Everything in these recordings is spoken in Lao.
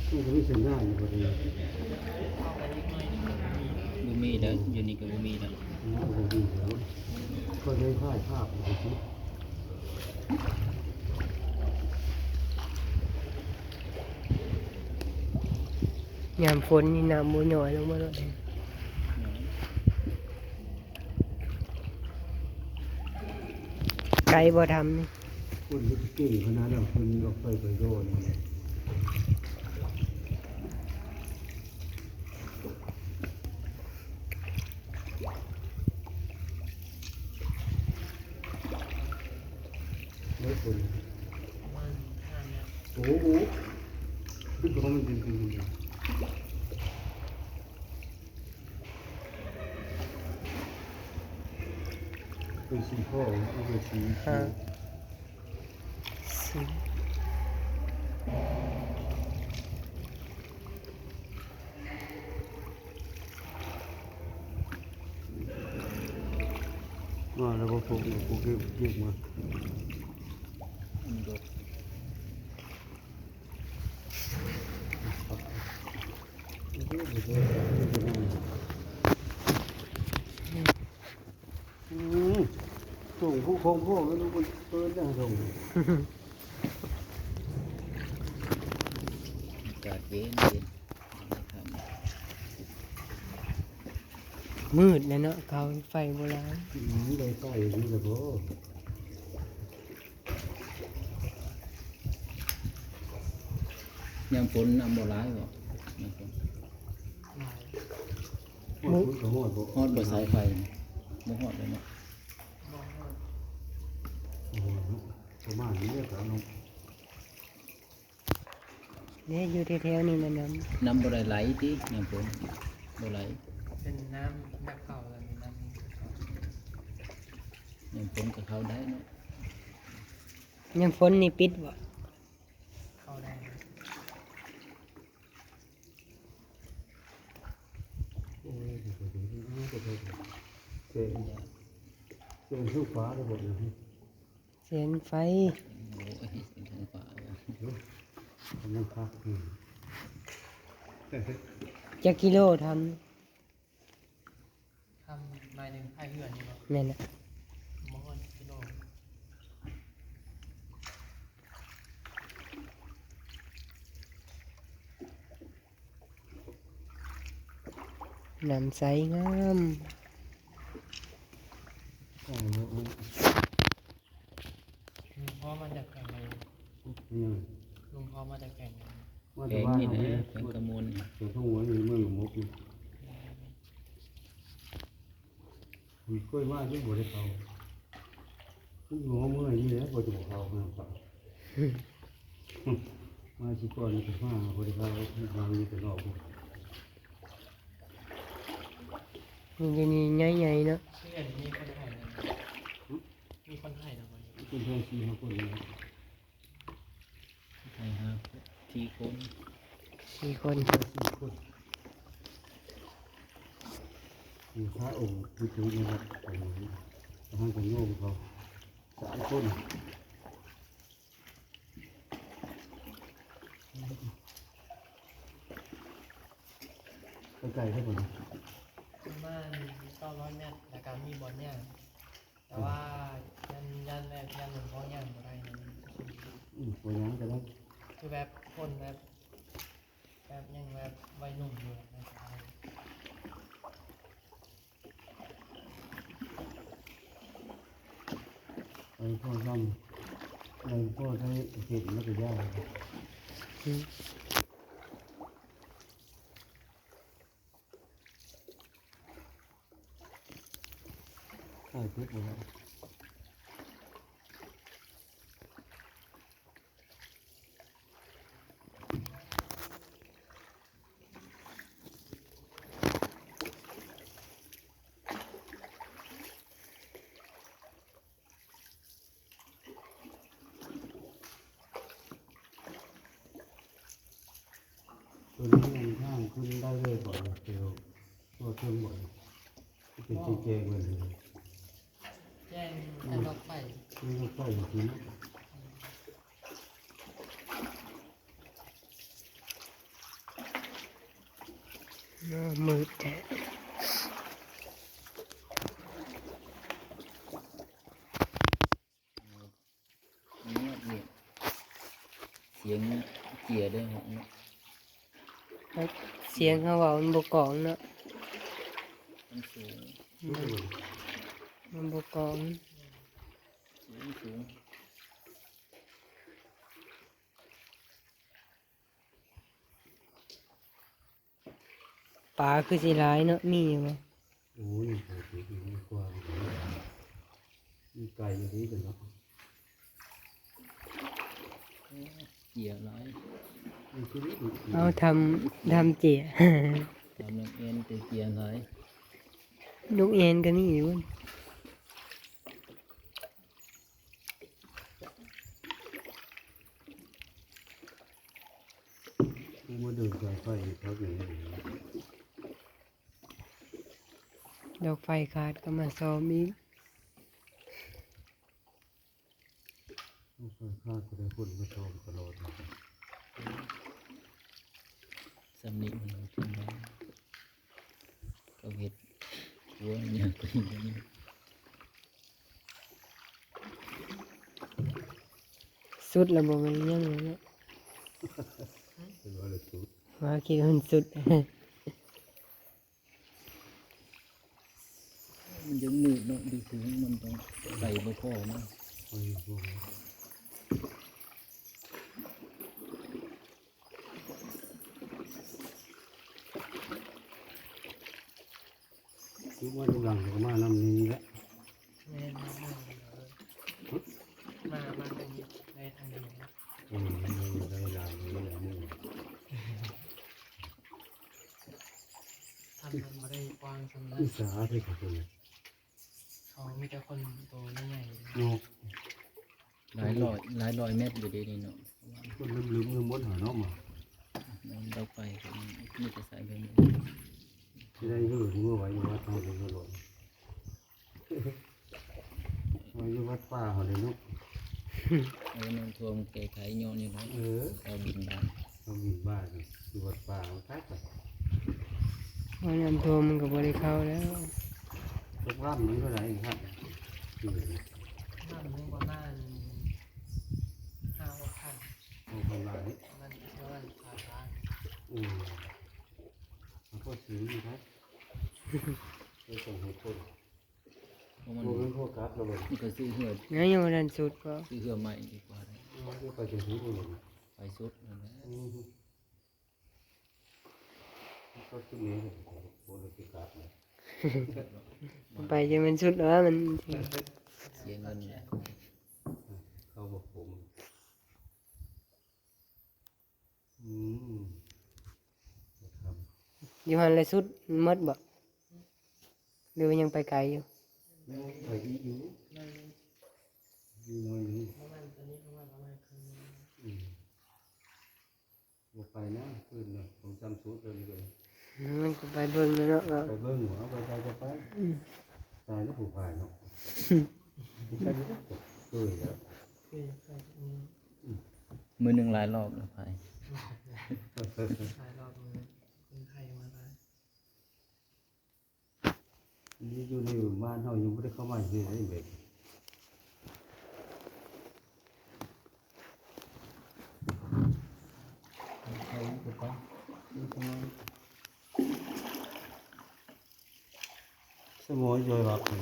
ມັນກໍມີສັນຍານຢູ່ບໍ່ດີ. ບໍ່ມີເດ້ ຢູ່ນີ້ກໍບໍ່ມີແລ້ວ. ມັນກໍບໍ່ດີແລ້ວ ກໍໄດ້ຖ່າຍພາບໄປຊິ. ຍາມຝົນນີ້ນ້ຳບໍ່ຍ້ອຍລົງມາໂລດເດ້. ໄກບໍ່ທຳນີ້? ຄົນທີ່ເກັ່ງຂະໜາດນັ້ນ ເພິ່ນກໍໄປໄປໂດນ. ໂອ້ໂຫ ຄືຂອງມັນເປັນ ເປັນ ເປັນ ເປັນສີຟ້າ ເປັນສີ ອ່າ ສີ ມາແລ້ວບໍ່? ພວກນີ້ ພວກເກັບ ເກັບມາ. ອືມ ສົ່ງຜູ້ຄອງພໍ່ແມ່ລູກມັນເປີດແລ້ວສົ່ງ. ອາກາດເຢັນໆ ມືດແລ້ວເນາະ ເຂົາໄຟບໍ່ຫຼາຍ. ອືມ ໄດ້ໄຟນີ້ລະບໍ່? ຍາມຝົນນ້ຳບໍ່ຫຼາຍບໍ່? ຍາມຝົນ ຮອດພຸ້ນກໍຮອດບໍ່? ຮອດບໍ່ສາຍໄຟ? ບໍ່ຮອດເລີຍເນາະ. ບໍ່ຮອດ ບໍ່ຮອດເນາະ ປະມານນີ້ແຫຼະເນາະ. ເດ້ ຢູ່ແຖວໆນີ້ແຫຼະນ້ຳ. ນ້ຳບໍ່ໄດ້ໄຫຼຕິ ຍາມຝົນ ບໍ່ໄຫຼ. ເປັນນ້ຳໜັກເຂົ້າແລ້ວ ນ້ຳ ຍາມຝົນກໍເຂົ້າໄດ້ເນາະ. ຍາມຝົນນີ້ປິດບໍ່? ເຂົ້າໄດ້. ໂອ້ຍ ແສງ ແສງໄຟຟ້າໄດ້ບໍ່ນີ້? ແສງໄຟ ໂອ້ຍ ແສງໄຟຟ້າ ກຳລັງຄັກ. ຈັກກິໂລທຳ? ທຳ ໝາຍເຖິງທ້າຍເຮືອນນີ້ບໍ່? ແມ່ນລະ. ບໍ່ຮອດກິໂລ. ນ້ຳໃສງາມ. ອືມ ພໍ່ມາຈາກແຂວງໃດ? ອືມ ລຸງພໍ່ມາຈາກແຂວງໃດ? ມາແຕ່ບ້ານເຮົານີ້ແຫຼະ ແຂວງກະມວນ ແຂວງກະມວນ ເມືອງຫຼວງມົກນີ້. ອືມ ເຄີຍມາຢູ່ ບໍ່ໄດ້ເຂົ້າ. ຄືຫົວເມື່ອຍນີ້ແຫຼະ ບໍ່ໄດ້ເຂົ້າ ມາຊິກ່ອນນີ້ກໍມາ ບໍ່ໄດ້ເຂົ້າ ມາຢູ່ແຕ່ນອກ. ມັນຈະມີໃຫຍ່ໆເນາະ. ເພື່ອນມີຄົນໄທນຳ ຫຶ? ມີຄົນໄທນຳບໍ່? ຄົນໄທສີ່ຫ້າຄົນນີ້ແຫຼະ. ໄທຫ້າ ສີ່ຄົນ ສີ່ຄົນ ສີ່ຄົນ. ມີພະອົງທີ່ຢູ່ໃນວັດ ປະມານ ປະມານ ໂຍມເຂົາສາມຄົນ. ໄກໆເດ້ບໍ່ນີ້? ປະມານເກົ້າຮ້ອຍແມັດ ແລ້ວກໍມີບ່ອນຍ່າງ. ແຕ່ວ່າຢ້ານ ຢ້ານແບບ ຢ້ານຫຼວງພໍ່ຍ່າງບໍ່ໄດ້ນະ. ອືມ ບໍ່ຍ່າງກໍໄດ້. ຄືແບບຄົນແບບ ແບບຍັງແບບໄວໜຸ່ມຢູ່ນະ. ໄປພໍຊ້ຳ ໄປພໍໄດ້ເຫັນແລ້ວກໍຢ້ານ. ອືມ. ຖ່າຍເກັບໄວ້. ຕົວນີ້ມັນທາງຂຶ້ນໄດ້ເລີຍບໍ່? ແຖວຕົວເທິງບໍ່? ເປັນແຈ້ງໆເບິດເລີຍ. ແຈ້ງ ອືມ ແຕ່ດອກໄຟ ມີດອກໄຟຢູ່ເນາະ. ອືມ. ອ້າວ ມືດແທ້. ສຽງເຈ້ຍເດ້ເນາະ. ສຽງເຮົາເວົ້າມັນບໍ່ກ້ອງເນາະ. ມັນສູງ. ມັນ ມັນບໍ່ກ້ອງ. ສູງ ສູງ. ປາຄືຊິຫຼາຍເນາະ ມີຢູ່ບໍ່? ໂອ້ຍ ມີກວ່າ ມີໄກ່ຢູ່ເດ້ເນາະ. ເຈ້ຍຫຼາຍ. ເອົາ ທຳ ທຳເຈ້ຍ ທຳນ້ອງແອນ ແຕ່ເຈ້ຍຫຼາຍ. ນ້ອງແອນກໍມີຢູ່. ຄືມາເດີນສາຍໄຟຄັກແນ່. ດອກໄຟຂາດກໍມາສ້ອມອີກ. ດອກໄຟຂາດກໍໄດ້ຄົນມາສ້ອມຕະຫຼອດ. ສ່ຳນີ້ມັນເປັນຫຍັງ ເຂົາເຮັດຄົວຫຍັງກໍຢູ່. ສຸດແລ້ວບໍ່ແມ່ນຫຍັງແລ້ວເນາະ. ເປັນວ່າສຸດ ວ່າຄິດວ່າມັນສຸດ. ມັນຍັງມືດເນາະ ຢູ່ສູງມັນຕ້ອງໄປບໍ່ພໍເນາະ. ໄປບໍ່ພໍ. ຄືວ່າກຳລັງຈະມານຳນີ້ແຫຼະ. ແມ່ນ ມາ ມາ ມາທາງນີ້ ໄດ້ທາງນີ້. ເອີ ໄດ້ຫຼາຍຢູ່ແຫຼະ. ທາງນັ້ນບໍ່ໄດ້ກວ້າງສ່ຳນັ້ນ. ອຸດສາຫະເຮັດໃຫ້ເພິ່ນ ເຂົາມີແຕ່ຄົນໂຕໃຫຍ່ໆເນາະ. ຫຼາຍຮ້ອຍ ຫຼາຍຮ້ອຍແມັດຢູ່ເດນີ້ເນາະ. ຄົນລືມໆ ລືມໝົດຫາເນາະ. ມາ ນ້ຳເຕົາໄຟກໍມີ ມີແຕ່ສາຍເບິ່ງ ຊິໄດ້ເຮີເມື່ອໄວ້ຢູ່ວັດເຮົາເລີຍ. ມາຢູ່ວັດປ່າເຮົາເລີຍເນາະ. ເອີ ນ້ຳຖ້ວມແກ້ໄຂຍ້ອນຢູ່ເນາະ. ເອີ ເອົາບິນບາດ ເອົາບິນບາດຢູ່ວັດປ່າເຮົາຄັກ. ໂອ້ຍ ນ້ຳຖ້ວມມັນກໍບໍ່ໄດ້ເຂົ້າແລ້ວ. ຕົກລຳໜຶ່ງເທົ່າໃດຄັບ? ລຳໜຶ່ງປະມານຫ້າຫົກພັນ. ຫົກພັນບາດນີ້ ມັນປະມານຫ້າລ້ານ. ອືມ ມັນກໍສູງຢູ່ນະ. ໄປສົ່ງໃຫ້ຄົນ ເພາະມັນ ບໍ່ແມ່ນໂຟກັສລະເບິ່ງ ມັນກໍຊື້ເຮືອ ຍັງ ຍັງບໍ່ທັນສຸດບໍ່? ຊື້ເຮືອໃໝ່ດີກວ່າ. ເອີ ໄປຈົນສຸດ ໄປສຸດນັ້ນແຫຼະ. ອືມ ໄປຈົນແມ່ນສຸດແລ້ວ ມັນເສຍເງິນ ເຂົາບໍ່ຄົມ. ອືມ ຢູ່ຫັ້ນແຫຼະສຸດໝົດບໍ່ ຫຼືວ່າຍັງໄປໄກຢູ່? ຍັງໄປອີກຢູ່ ມີໜ້ອຍໜຶ່ງ. ອືມ ບໍ່ໄປນະ ຄືນນະ ຂອງຈຳສຸດເລີຍນີ້. ມັນກໍໄປເບິ່ງແລ້ວເນາະ ໄປເບິ່ງ ເອົາໄປ ໄປກໍໄປ. ອືມ ຕາຍແລ້ວຜູ້ພາຍເນາະ. ອືມ ມື້ໜຶ່ງຫຼາຍລອບແລ້ວພາຍ ຫຼາຍລອບ ມື້ຄົນໄທມາຫຼາຍ. ນີ້ຢູ່ໃນບ້ານເຮົາຍັງບໍ່ໄດ້ເຂົ້າມາເທື່ອເລີຍ. ສະໝໍຢູ່ໃນວັດນີ້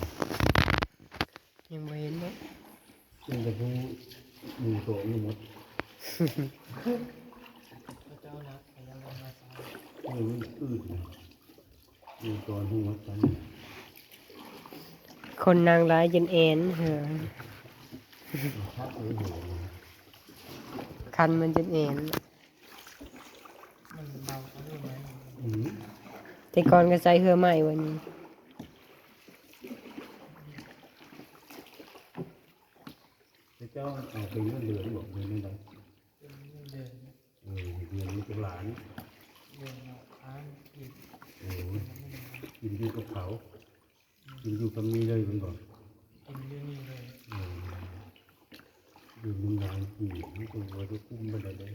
ຍັງບໍ່ເຫັນເນາະ. ເຫັນແຕ່ຜູ້ຢູ່ໂຕະນີ້ໝົດ. ເຂົາເຈົ້ານັກ ເຂົາເຈົ້ານັກ ເອີ ມັນອືດນະ. ມີຕອນຫົວກັນ ຄົນນັ່ງຫຼາຍຈົນແອນ ເອີ ຄັນມັນຈົນແອນ. ອືມ ແຕ່ກ່ອນກໍໃຊ້ເຮືອໄມ້ວ່ານີ້. ເຈົ້າເອົາເປັນເງິນເດືອນບໍ່ ເປັນເງິນໃດ? ເປັນເງິນເດືອນ. ເອີ ເດືອນມີຈັກລ້ານ? ເດືອນລະລ້ານກີບ. ໂອ້ຍ ກິນຢູ່ກັບເຂົາ ກິນຢູ່ກັບມີເລີຍແມ່ນບໍ່? ກິນຢູ່ນີ້ເລີຍ. ເອີ ເດືອນໜຶ່ງລ້ານກີບ ມັນກໍບໍ່ໄດ້ຄຸ້ມປານໃດເດ້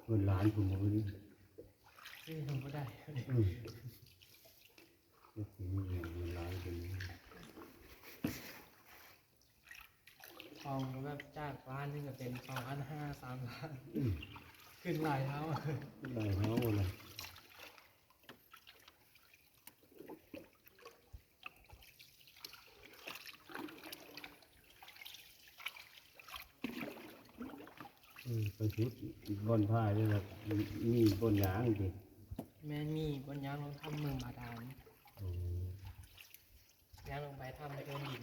ເງິນລ້ານພຸ້ນ. ຄືຍັງບໍ່ໄດ້ ອືມ ມັນຫຼາຍເປັນ ທອງກໍແບບຈາກລ້ານໜຶ່ງກໍເປັນສອງລ້ານຫ້າ ສາມລ້ານ ອືມ ຂຶ້ນຫຼາຍເທົ່າ ຫຼາຍເທົ່ານະ. ອືມ ໄປຂຸດບ່ອນຜາຍນີ້ລະ ມີບ່ອນຍ່າງຕິ? ແມ່ນ ມີບ່ອນຍ່າງລົງຖ້ຳເມືອງບາດານ. ໂອ້ ຍ່າງລົງໄປຖ້ຳພື້ນດິນ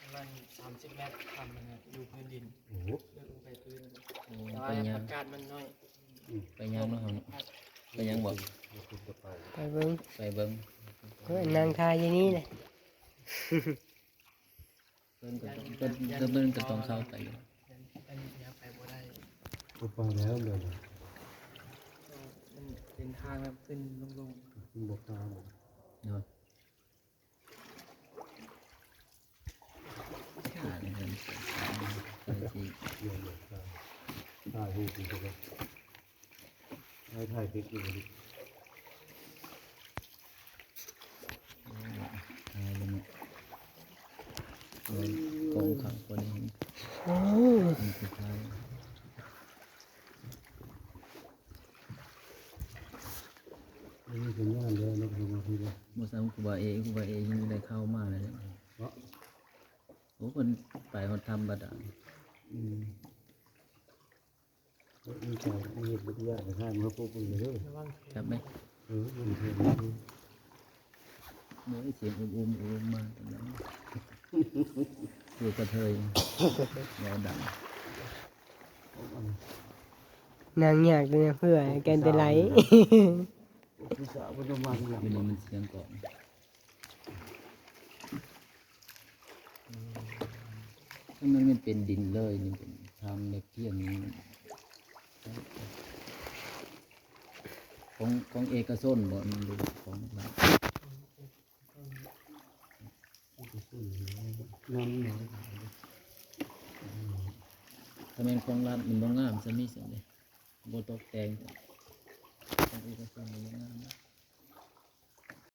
ປະມານສາມສິບແມັດ ຖ້ຳນັ້ນນະ ຢູ່ພື້ນດິນ. ໂອ້ໂຫ ເລິກລົງໄປພື້ນ ໂອ້ ແຕ່ວ່າ ໄປຍ່າງ ອາກາດມັນໜ້ອຍ. ອືມ ໄປຍ່າງເນາະເຮົາເນາະ ໄປຍ່າງບໍ່? ໄປເບິ່ງ ໄປເບິ່ງ ເອີ ນັ່ງຖ້າຢູ່ນີ້ແຫຼະ ເພິ່ນກໍຕ້ອງ ເພິ່ນ ເພິ່ນກໍຕ້ອງເຂົ້າໄປຢູ່ ອັນນີ້ຍ່າງໄປບໍ່ໄດ້ ບໍ່ໄປແລ້ວເລີຍ ມັນເປັນທາງແບບຂຶ້ນລົງໆ ມັນບໍ່ກ້າເນາະ. ຖ່າຍຮູບນີ້ກໍໄດ້ ຖ່າຍ ຖ່າຍຄລິບຢູ່ນີ້ ຖ່າຍລົງ ໂອ້ຍ ກ້ອງຂ້າງຄົນນີ້ ໂອ້ ມັນຄືຖ່າຍ ມີສັນຍານແລ້ວເນາະ ເຮົາມາພີ້ເນາະ ບໍ່ຊ້ຳຄູບາເອ ຄູບາເອຍັງໄດ້ເຂົ້າມາເລີຍເນາະ ເນາະ ໂອ້ ເພິ່ນໄປຮອດຖ້ຳບາດານ ອືມ ມີການເຮັດວິທະຍາການ ເຮົາປົກເບິ່ງເດີ ຈັບໄໝ? ເອີ ມັນເຖິງ ໂອ້ຍ ສຽງອຸມໆ ອຸມມາ ໂອ້ຍ ກະເທີຍ ເວົ້າດັງ ນາງຍາກເລີຍ ເພື່ອແກນແຕ່ໄຫຼ ຢູ່ນີ້ມັນສຽງກອງ ຖ້າມັນ ມັນເປັນດິນເລີຍນີ້ ເປັນທາງເລັບພຽງນີ້ ຂອງ ຂອງເອກະຊົນບໍ່ ມັນ ຫຼືຂອງລັດ? ເອກະຊົນ ນັ້ນເນາະ ຖ້າແມ່ນຂອງລັດມັນບໍ່ງາມຊະມີຊັ້ນເດ ບໍ່ຕົກແຕ່ງ ຂອງເອກະຊົນມັນບໍ່ງາມ.